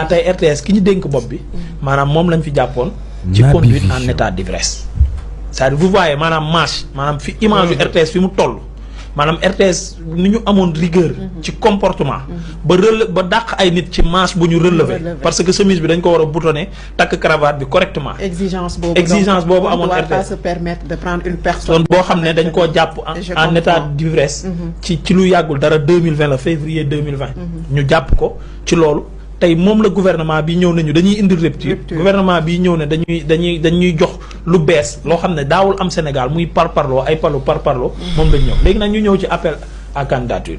tey RTS ki ñu dénk bopp bi maanaam moom lañ fi jàppoon ci conduite en état d'ivresse c'est-à-dire vous voyez maanaam marche maanaam fi image yu RTS fi mu toll maanaam RTS ni ñu amoon rigueur ci comportement ba dàq ay nit ci marche bu ñu relever parce que chemise bi dañ ko war a boutonner takk cravate bi correctement exigence boobu amoon RTS pas se permettre de prendre une personne boo xam ne dañ koo jàpp en état d'ivresse ci lu yàggul dara 2020 la février 2020 ñu jàpp ko ci loolu tey moom la gouvernement bi ñëw nañu dañuy indi rupture gouvernement bi ñëw ne dañuy jox lu bees loo xam ne daawul am Sénégal muy parparloo ay parparloo moom lañ ñëw léegi nag ñu ñëw ci appel à candidature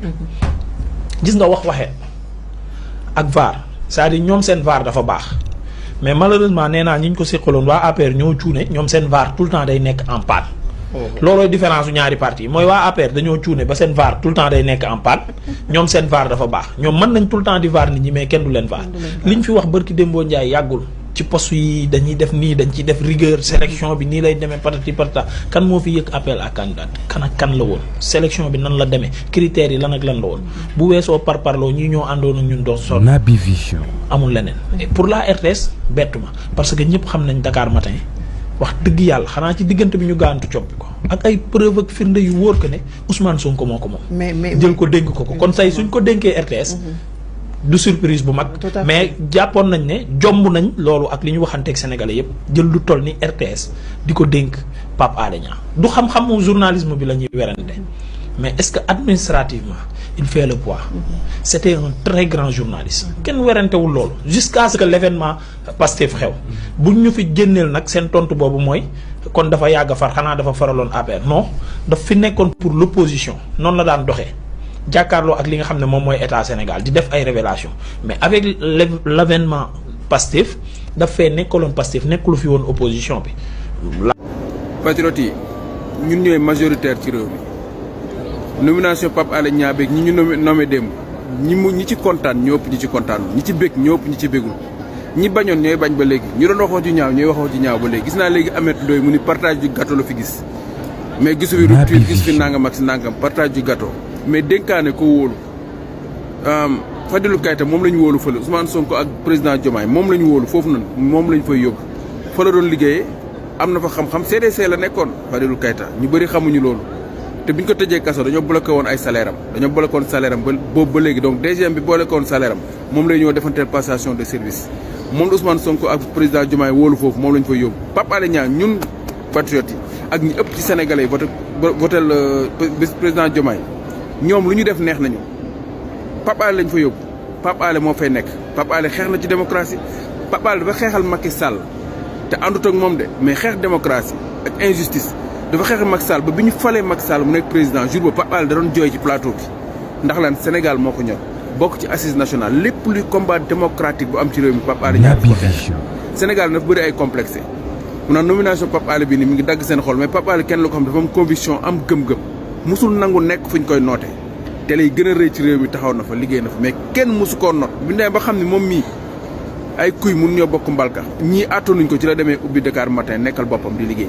gis nga waxee ak VAR c'est-à-dire ñoom seen VAR dafa baax mais malheureusement nee naa ñi ñu ko séqaloon waa APR ñoo cuune ñoom seen VAR tout le temps day nekk en panne loolooy différence su ñaari parti mooy waa APR dañoo cuune ba seen VAR tout le temps day nekk en panne ñoom seen VAR dafa baax ñoom mën nañ tout le temps di VAR nit ñi mais kenn du leen VAR liñ fi wax barki Dembo Ndiaye yàggul ci poste yi dañuy def nii dañ ciy def rigueur sélection bi nii lay demee patati patata kan moo fi yëg appel à candidat kan ak kan la woon sélection bi nan la demee critères yi lan ak lan la woon bu weesoo parparloo ñi ñoo àndoon ak ñun doon sol Naby Vision amul leneen et pour la RTS bettu ma parce que ñëpp xam nañ Dakar Matin wax dëgg yàlla xanaa ci diggante bi ñu gaantu coppi ko ak ay preuve ak firnde yu wóor que ne Ousmane Sonko moo ko moom jël ko dénk ko kon say suñ ko dénkee RTS du surprise bu mag mais jàppoon nañ ne jomb nañ loolu ak li ñu waxanteeg sénégalais yépp jël lu toll ni RTS di ko dénk Pape Alé Niang du xam-xamu journalisme bi la ñuy werante mais est-ce que administrativement il fait le poids c'était un très grand journaliste kenn werantewul loolu jusqu'à ce que l'événement Pastef xew buñ ñu fi génneel nag seen tontu boobu mooy kon dafa yàgg far xanaa dafa faraloon APR non daf fi nekkoon pour l'opposition noonu la daan doxee jàkkaarloo ak li nga xam ne moom mooy état Sénégal di def ay révélations mais avec l'avènement Pastef daf fee nekkaloon Pastef nekkulu fi woon opposition bi. patriotes yi ñun ñooy majoritaire ci réew mi nomination Pape Alé Niang beeg ñi ñu nommé démb ñi ci kontaan ñoo ëpp ñi ci kontaan ñi ci bég ñoo ëpp ñi ci bégul ñi bañoon ñooy bañ ba léegi ñu doon waxoo ci ñaaw ñooy waxoo ci ñaaw ba léegi gis naa léegi Ameth Ndoye mu ni partage du gâteau la fi gis mais gisu fi rupture gis fi nangam ak si nangam partage du gâteau mais dénkaane ko wóolu Fadilou Keita moom la ñu wóolu fële Ousmane Sonko ak président Diomaye moom la ñu wóolu foofu noonu moom la ñu fay yóbbu fa la doon liggéeyee am na fa xam-xam CDC la nekkoon Fadilou Keita ñu bëri xamuñu loolu te bi ñu ko tëjee kaso dañoo bloqué woon ay salaire am dañoo bloqué woon salaire am ba boobu ba léegi donc DGM bi bloqué woon salaire am moom lay ñëw defanteel passation de service moom la Ousmane Sonko ak président Diomaye wóolu foofu moom la ñu fay yóbbu Pape Alé Niang ñun patriotes yi ak ñi ëpp ci sénégalais yi votel président Diomaye ñoom lu ñu def neex nañu Pape Alé lañ fa yóbbu Pape Alé moo fay nekk Pape Alé xeex na ci démocratie Pape Alé dafa xeexal Macky Sall te àndut ak moom de mais xeex démocratie ak injustice dafa xeexal Macky Sall ba bi ñu falee Macky Sall mu nekk président jour ba Pape Alé da doon jooy ci plateau bi ndax lan Sénégal moo ko ñor bokk ci assise nationale lépp luy combat démocratique bu am ci réew mi Pape Alé ñaar ko xeex Sénégal dafa bëri ay complexé mu naan nomination Pape Alé bi ni mi ngi dagg seen xol mais Pape Alé kenn la ko xam dafa am conviction am gëm-gëm musul nangu nekk fu ñu koy noote te lay gën a rëy ci réew mi taxaw na fa liggéey na fa mais kenn musu koo noot bu ñu ba xam ne moom mii ay kuy mun ñoo bokk mbalka ñii àttoonuñ ko ci la demee ubbi Dakar Matin nekkal boppam di liggéey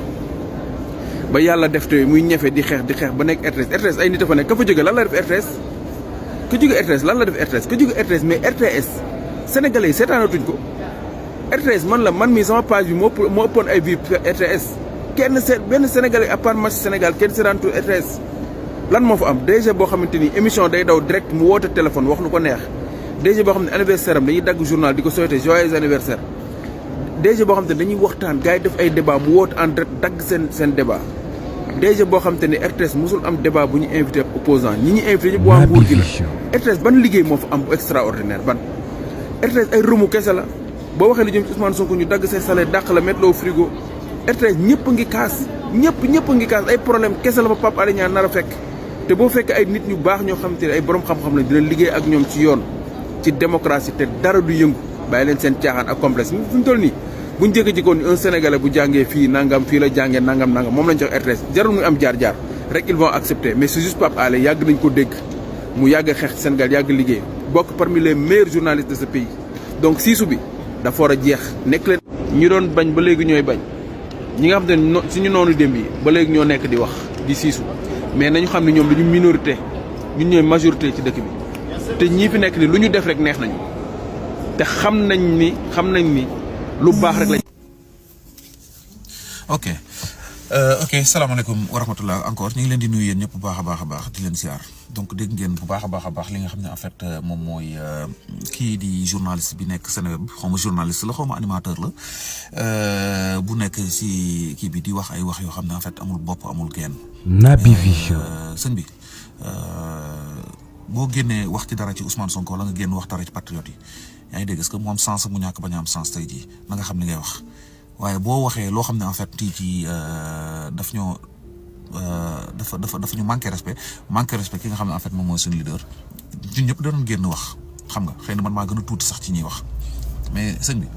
ba yàlla def te muy ñefe di xeex ba nekk RTS ay nit a fa nekk ka fa jóge lan la def RTS ka jóge RTS lan la def RTS ka jóge RTS mais RTS sénégalais yi seetaanatuñ ko RTS man mii sama page bi moo ëppoon ay vues RTS benn sénégalais à part match Sénégal kenn seetaanatu RTS lan moo fa am DG boo xamante ni émission day daw direct mu woote téléphone wax lu ko neex DG boo xam ne anniversaire am dañuy dagg journal di ko souhaiter joyeux anniversaire DG boo xam te ne dañuy waxtaan gars yi def ay débat mu woote en direct dagg seen débat DG boo xam te ne RTS mosul am débat bu ñu invité opposant ñi ñu invité ñëpp waa nguur gi la RTS ban liggéey moo fa am bu extraordinaire ban RTS ay rëmu kese la boo waxee lu jëm ci Ousmane Sonko ñu dagg seen salaire dàq la mettre au frigo RTS ñëpp ngi kaas ñëpp ngi kaas ay problème kese la fa Pape Alé Niang nar a fekk te boo fekkee ay nit ñu baax ñoo xam te ne ay borom xam-xam lañ dina liggéey ak ñoom ci yoon ci démocratie te dara du yëngu bàyyi leen seen caaxaan ak complexe fi mu toll nii buñ jékki-jékkoon ni un sénégalais bu jàngee fii nangam fii la jàngee nangam moom lañ jox RTS jarul muy am jaar-jaar rek ils vont accepter mais c'est juste Pape Alé yàgg nañ ko dégg mu yàgg xeex Sénégal yàgg liggéey bokk parmi les meilleurs journalistes de ce pays donc siisu bi dafa war a jeex nekk leen ñi doon bañ ba léegi ñooy bañ ñi nga xam te ne suñu noonu démb yi ba léegi ñoo nekk di wax di siisu mais nañu xam ne ñoom dañu minorité ñun ñooy majorité ci dëkk bi te ñii fi nekk ni lu ñu def rek neex nañu te xam nañ ni lu baax rek lañ. ok salaamaaleykum wa rahmatullah encore ñu ngi leen di nuyu yéen ñëpp bu baax a baax di leen siyaar donc dégg ngeen bu baax a baax li nga xam ne en fait moom mooy kii di journaliste bi nekk Seneweb xaw ma journaliste la xaw ma animateur la bu nekk si kii bi di wax ay wax yoo xam ne en fait amul bopp amul genn. Naby Vision sëñ bi boo génnee wax ci dara ci Ousmane Sonko wala nga génn wax dara ci patriote yi yaa ngi dégg est-ce que mu am sens mu ñàkk bañ a am sens tey jii na nga xam li ngay wax. waaye boo waxee loo xam ne en fait ci daf ñoo dafa ñu manqué respect ki nga xam ne en fait moom mooy suñu leader ñun ñëpp da doon génn wax xam nga xëy na man maa gën a tuuti sax ci ñuy wax mais sëñ bi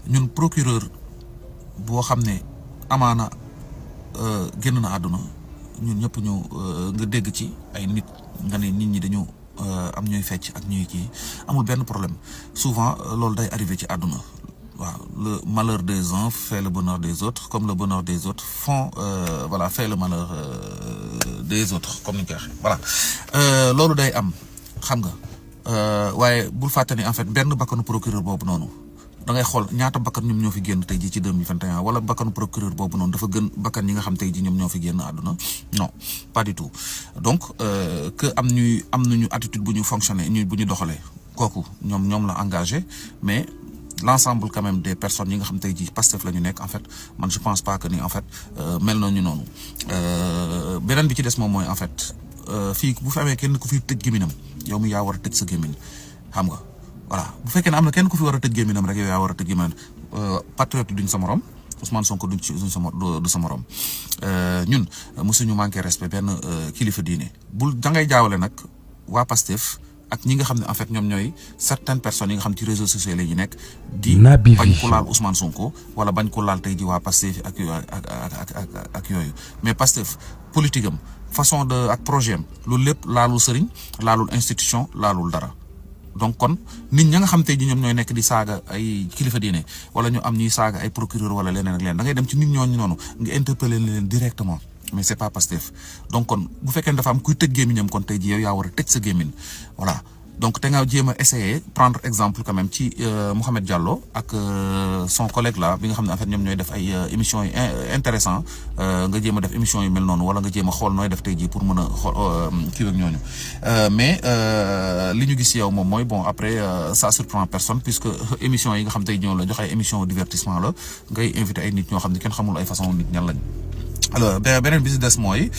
ñun procureur boo xam ne amaana génn na àdduna ñun ñëpp ñu nga dégg ci ay nit nga ne nit ñi dañu am ñuy fecc ak ñuy kii amul benn problème souvent loolu day arrivé ci àdduna. waaw le malheur des uns fait le bonheur des autres comme le bonheur des autres fait le malheur des autres comme ni ñu koy waxee voilà loolu day am xam nga waaye bul fàtte ni en fait benn bakkanu procureur boobu noonu da ngay xool ñaata bakkan ñoom ñoo fi génn tey jii ci 2021 wala bakkanu procureur boobu noonu dafa gën bakkan yi nga xam tey jii ñoom ñoo fi génn àdduna non pas du tout donc que am nañu attitude bu ñu fonctionner bu ñu doxalee kooku ñoom la engagé mais. L'ensemble quand même des personnes yi nga xam tey jii Pastef la ñu nekk en fait man je pense pas que ni en fait mel nañu noonu beneen bi ci des moom mooy en fait fii bu fi amee kenn ku fi tëj gémminam yow mi yaa war a tëj sa gémmin xam nga voilà bu fekkee ne am na kenn ku fi war a tëj gémminam rek yow yaa war a tëj gémminam patriote duñ sa morom Ousmane Sonko du sa morom ñun mosuñu manqué respect benn kilifa diine bul da ngay jaawale nag waa Pastef ak ñi nga xam ne en fait ñoom ñooy certaines personnes yi nga xam ci réseaux sociaux la ñu nekk di bañ ko laal Ousmane Sonko wala bañ ko laal tey ji waa Pastef ak yooyu mais Pastef politique am façon de ak projet am loolu lépp laalul sëriñ laalul institution laalul dara donc kon nit ña nga xam tey ji ñoom ñooy nekk di saaga ay kilifa diine wala ñu am ñuy saaga ay procureur wala leneen ak leneen da ngay dem ci nit ñooñu noonu nga interpeller leen directement mais c'est pas Pastef donc kon bu fekkee ne dafa am kuy tëj gémmiñam kon tey ji yow yaa war a tëj sa gémmiñ voilà donc te nga jéem a essayer prendre exemple quand même ci Mouhamed Diallo ak son collègue là bi nga xam ne en fait ñoom ñooy def ay émissions yi intéressant nga jéem a def émissions yu mel noonu wala nga jéem a xool nooy def tey jii pour mën a xool kii ak ñooñu mais li ñu gis yow moom mooy bon après ça surprend personne puisque émissions yi nga xam tey ñoo la jox ay émissions divertissement la ngay invité ay nit ñoo xam ne kenn xamul ay façon nit ñan lañ. alors beneen bi si des mooy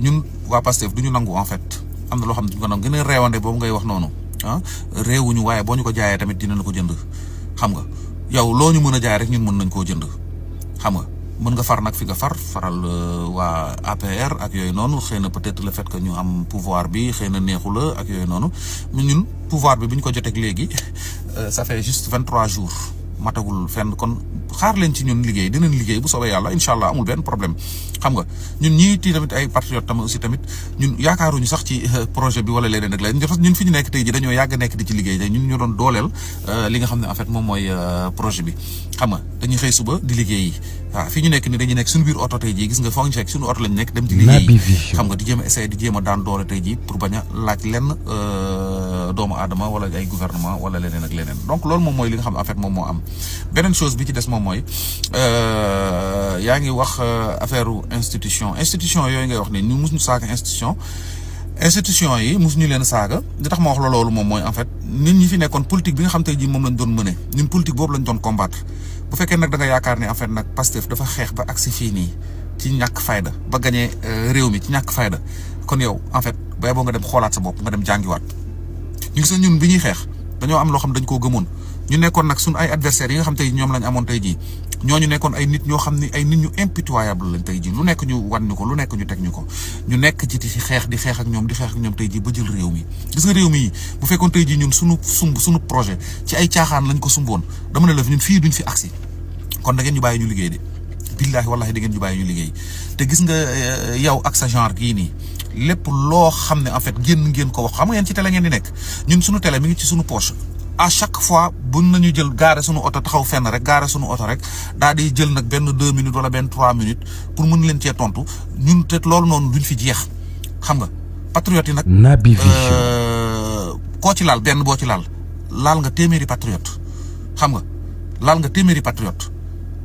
ñun waa Pastef du ñu nangu en fait am na loo xam ne duñ ko nangu gën a réewande boobu ngay wax noonu réewuñu waaye boo ñu ko jaayee tamit dina la ko jënd xam nga yow loo ñu mën a jaay rek ñun mën nañ koo jënd xam nga mën nga far nag fi nga faral waa APR ak yooyu noonu xëy na peut-être le fait que ñu am pouvoir bi xëy na neexu la ak yooyu noonu ñun pouvoir bi bu ñu ko joteeg léegi ça fait juste 23 jours matagul fenn kon xaar leen ci ñun liggéey dinañ liggéey bu soobee yàlla incha allah amul benn problème xam nga ñun ñii ti tamit ay patriotes tamit aussi tamit ñun yaakaaruñu sax ci projet bi wala leneen ak leneen ñun fi ñu nekk tey ji dañoo yàgg nekk di ci liggéey tey ñun ñu doon dooleel li nga xam ne en fait moom mooy projet bi xam nga dañuy xëy suba di liggéey yi waaw fi ñu nekk ni dañuy nekk suñu biir oto tey ji gis nga foog ñu fekk suñu oto lañ nekk dem di liggéey xam nga di jéem a essayer di jéem a daan doole tey ji pour bañ a laaj lenn doomu aadama wala ay gouvernement wala leneen ak leneen donc loolu moom mooy li nga xam ne en fait moom moo am beneen chose bi ci des moom mooy yaa ngi wax affaire institution yooyu ngay wax ne ñu mus ñu saaga institution yi mus ñu leen saaga li tax ma wax la loolu moom mooy en fait nit ñi fi nekkoon politique bi nga xam tey jii moom lañ doon mëne ñun politique boobu lañ doon combattre bu fekkee nag da nga yaakaar ne en fait nag Pastef dafa xeex ba agsi fii nii ci ñàkk fayda ba gañee réew mi ci ñàkk fayda kon yow en fait bay boo nga dem xoolaat sa bopp nga dem jàngiwaat ñu gis ñun bi ñuy xeex dañoo am loo xam dañ koo gëmoon ñu nekkoon nag suñu ay adversaires yi nga xam tey ñoom lañ amoon tey jii ñooñu nekkoon ay nit ñoo xam ne ay nit ñu impitoyable lañ tey jii lu nekk ñu wan ñu ko lu nekk ñu teg ñu ko ñu nekk ci xeex di xeex ak ñoom tey jii ba jël réew mi gis nga réew mi bu fekkoon tey jii ñun suñu projet ci ay caaxaan lañ ko sumboon dama ne la ñun fii duñ fi agsi kon da ngeen ñu bàyyi ñu liggéey de billaahi wallaahi da ngeen ñu bàyyi ñu liggéey te gis nga yow ak sa genre gii nii lépp loo xam ne en fait ngeen ko wax xam ngeen ci télé ngeen di nekk ñun suñu télé mi ngi ci suñu poche à chaque fois buñ nañu jël gaare suñu oto taxaw fenn rek gaare suñu oto rek daal di jël nag benn 2 minutes wala benn 3 minutes pour mën leen cee tontu ñun te loolu noonu duñ fi jeex xam nga patriote yi nag. Naby Vision. koo ci laal benn boo ci laal laal nga téeméeri patriote xam nga laal nga téeméeri patriote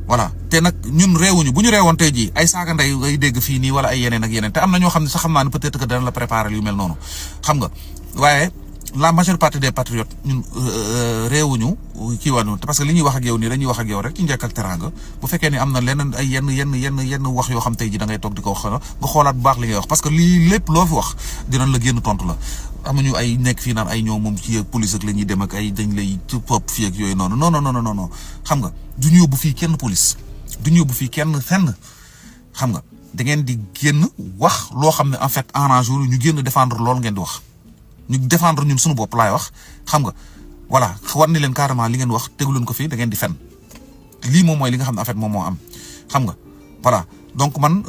voilà te nag ñun réewuñu bu ñu réewoon tey jii ay saaga ndey ngay dégg fii nii wala ay yeneen ak yeneen te am na ñoo xam ne sax xam naa ne peut-être que dana la préparer yu mel noonu xam nga waaye la majeure partie des patriotes ñun réewuñu kii wàllu parce que li ñuy wax ak yow nii dañuy wax ak yow rek ci njëkk ak teraanga bu fekkee ni am na leneen ay yenn wax yoo xam tey ji da ngay toog di ko wax nga xoolaat bu baax li ngay wax parce que lii lépp loo fi wax dinañ la génn tontu la amuñu ay nekk fii naan ay ñoom moom ci police ak la ñuy dem ak ay dañ lay topp fii ak yooyu noonu non xam nga du ñu yóbbu fii kenn police du ñu yóbbu fii kenn fenn xam nga da ngeen di génn wax loo xam ne en fait arrangé wu ñu génn défendre loolu ngeen di wax. ñu défendre ñun suñu bopp laay wax xam nga voilà war ni leen carrément li ngeen wax tegu leen ko fii da ngeen di fen lii moom mooy li nga xam ne en fait moom moo am xam nga voilà donc man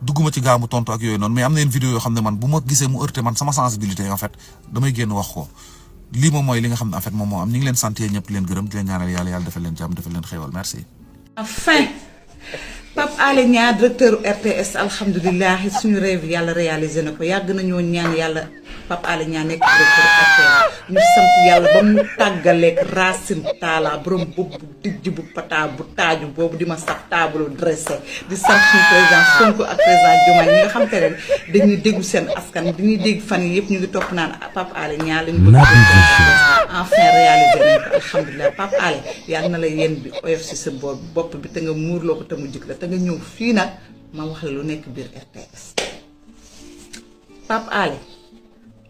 dugguma ci gaamu tontu ak yooyu noonu mais am na yenn vidéo yoo xam ne man bu ma gisee mu heurté man sama sensibilité en fait damay génn wax ko lii moom mooy li nga xam ne en fait moom moo am ñu ngi leen sant ñëpp di leen gërëm di leen ñaanal yàlla defal leen jàmm defal leen xéewal merci. Enfin Pape Alé Niang directeur RTS alhamdulilah suñu rêve yàlla réalisé na ko yàgg nañoo ñaan yàlla Pape Alé Niang nekk directeur RTS ñu sant yàlla ba mu tàggaleeg Racine Talla borom boobu dijj bu pata bu taaju boobu di ma sax table dressé di sant suñu président Sonko ak président Diomaye ñi nga xam te ne dañuy déggu seen askan dañuy dégg fan yi yëpp ñu ngi topp naan Pape Alé Niang lañu bëgg enfin réalisé nañ ko alhamdulilah Pape Alé yàlla na la yéen bi oyof si sa bopp bi te nga muurloo ko te mu jik la te nga ñëw fii nag ma wax la lu nekk biir RTS Pape Alé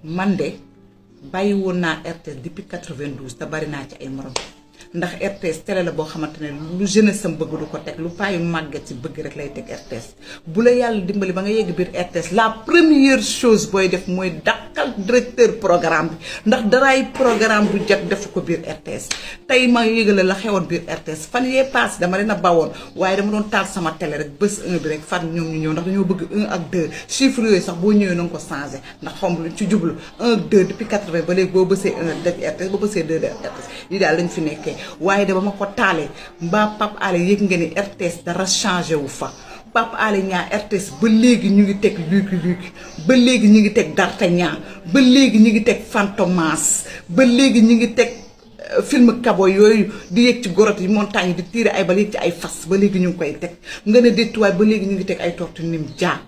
man de bàyyi woon naa RTS depuis 92 te bari naa ci ay morom ndax RTS télé la boo xamante ne lu jeunesse sam bëgg du ko teg lu paayu màgget ci bëgg rek lay teg RTS bu la yàlla dimbali ba nga yegg biir RTS la première chose booy def mooy dàqal directeur programme bi ndax daraay programme bu jot def ko biir RTS tey ma yëgale la xewoon biir RTS fan yee paase dama leen a bawoon waaye dama doon taal sama télé rek bés 1 bi rek fan ñoom ñu ñëw ndax dañoo bëgg 1 ak 2 chiffres yooyu sax boo ñëwee na nga ko changé ndax xaw ma lu ci jublu 1 ak 2 depuis 80 ba léegi boo bësee 1 def RTS boo bësee 2 def RTS lii daal lañ fi nekkee waaye de ba ma ko taalee mbaa Pape Alé yëg nga ni RTS dara changé wu fa Pape Alé Niang RTS ba léegi ñu ngi teg Lucky ba léegi ñu ngi teg D'Artagnan ba léegi ñu ngi teg Fantomas ba léegi ñu ngi teg film kabo yooyu di yéeg ci gorot yi montagne di tiire ay bal yéeg ci ay fas ba léegi ñu ngi koy teg nga ne détuwaay ba léegi ñu ngi teg ay tortu nim jaa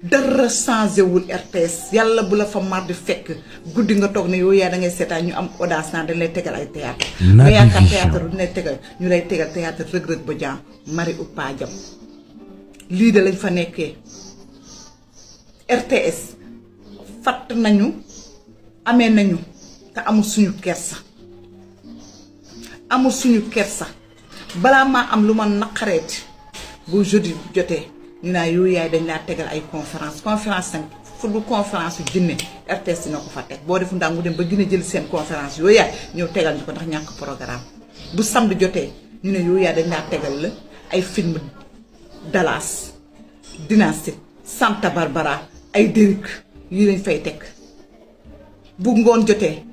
dara changé wul RTS yàlla bu la fa mar di fekk guddi nga toog ne yow yaa da ngay seetaan ñu am audace naa dañ lay tegal ay théâtre nga yaakaar théâtre du lay tegal ñu lay tegal théâtre Reug-Reug ba jaan Marie Oupa Diam lii de lañ fa nekkee RTS fatt nañu amee nañu te amul suñu kersa balaa maa am lu ma naqareeti bu jeudi jotee ñu naa yooyu yaay dañ laa tegal ay conférence nag fu du conférence yu jinne RTS dina ko fa teg boo defu ndaa mu dem ba gën a jël seen conférence yooyu yaay ñëw tegal ñu ko ndax ñàkk programme bu samedi jotee ñu ne yooyu yaay dañ laa tegal la ay film Dallas Dynastie Santa Barbara ay Derrick yi lañ fay teg bu ngoon jotee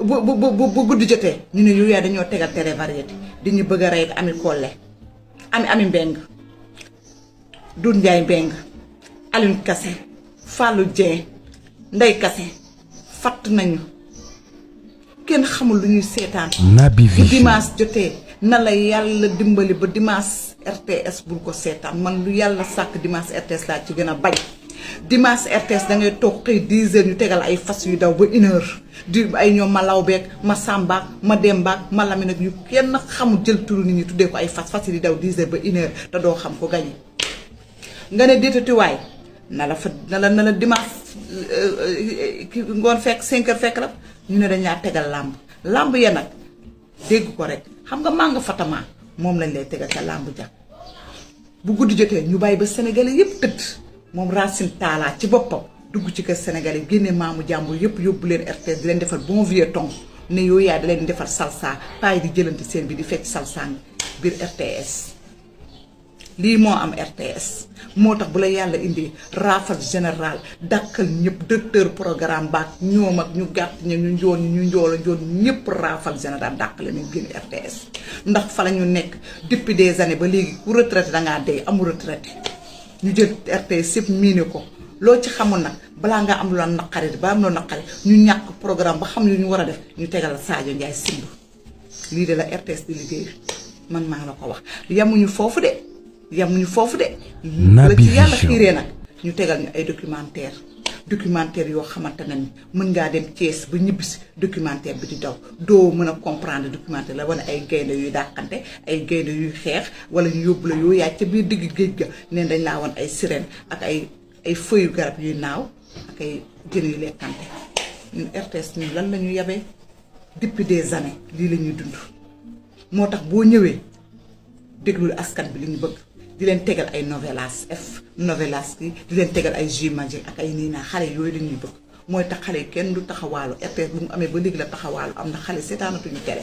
bu guddi jotee ñu ne yooyu yaay dañoo tegal télé variété di ñu bëgg a rey Ami Collé Ami Mbeng Doudou Ndiaye Mbeng Alioune Kassé Fallou Dieng Ndeye Kassé fatt nañu kenn xamul lu ñuy seetaan bu dimanche jotee na la yàlla dimbali ba dimanche RTS bul ko seetaan man lu yàlla sàkk dimanche RTS laa ci gën a bañ dimanche RTS da ngay toog xëy 10 heures ñu tegal ay fas yu daw ba 1 heure di ay ñoom ma lawbeek ma sàmbaak ma dembaak ma lami nag yu kenn xamul jël turu nit ñi tuddee ko ay fas yi di daw 10 heures ba 1 heure te doo xam ko gañe nga ne déetatiwaay na la dimanche ngoon fekk 5 heures fekk la ñu ne dañ laa tegal làmb ya nag dégg ko rek xam nga maa nga Fatama moom lañ lay tegal ca làmb ja bu guddi jotee ñu bàyyi ba Sénégalais yëpp tëdd moom Racine Talla ci boppam dugg ci kër Sénégalais génne maamu jàmbur yëpp yóbbu leen RTS di leen defal bon vieux ton ne yooyu yaa da leen defal salsa payi di jëlanti seen bi di fecc salsa biir RTS lii moo am RTS moo tax bu la yàlla indi rafal général dàkkal ñëpp directeur programme baak ñoom ak ñu gàtt ñi ñu njool ñu njoola njool ñëpp rafal général dàkkal ñu génn RTS ndax fa la ñu nekk depuis des années ba léegi ku retraité dangaa dee amul retraité ñu jël RTS yëpp miine ko loo ci xamul nag balaa nga am lu la naqari ba am loo naqari ñu ñàkk programme ba xam lu ñu war a def ñu tegal la Sadio Ndiaye simb lii de la RTS di liggéey man maa la ko wax yamuñu foofu de la ci yàlla xiiree nag ñu tegal ñu ay documentaire yoo xamante ne ni mën ngaa dem Thiès ba ñibbisi documentaire bi di daw doo mën a comprendre documentaire la wane ay gaynde yuy dàqante ay gaynde yuy xeex wala ñu yóbbu la yoo yaay ca biir digg géej ga neen dañ laa wan ay sirène ak ay feuilles garab yuy naaw ak ay jën yu lekkante ñun RTS ñun lan la ñu yabee depuis des années lii la ñuy dund moo tax boo ñëwee déglul askan bi li ñu bëgg di leen tegal ay novelas ki di leen tegal ay J Magique ak ay nii naa xale yooyu la ñuy bëgg mooy tax xale yi kenn du taxawaalu RTS bu mu amee ba léegi la taxawaalu am na xale seetaanatuñu télé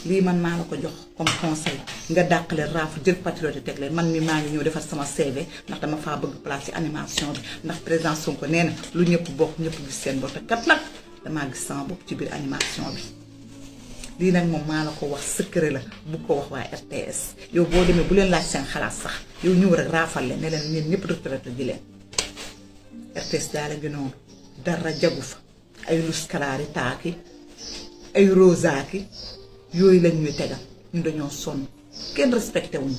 lii man maa la ko jox comme conseil nga dàqale raafu jël patriote teg leen man mi maa ngi ñëw defar sama CV ndax dama faa bëgg place ci animation bi ndax président Sonko nee na lu ñëpp bokk ñëpp gis seen bopp te kat nag damaa gis sama bopp ci biir animation bi lii nag moom maa la ko wax secret la bu ko wax waa RTS yow boo demee bu leen laaj seen xalaat sax yow ñëw rek raafal leen ne leen ñeen ñëpp retraité ji leen RTS daal la ngi noonu dara jagu fa ay luskalaari taaki ay rosaaki yooyu lañ ñuy tegal ñun dañoo sonn kenn respecté wuñu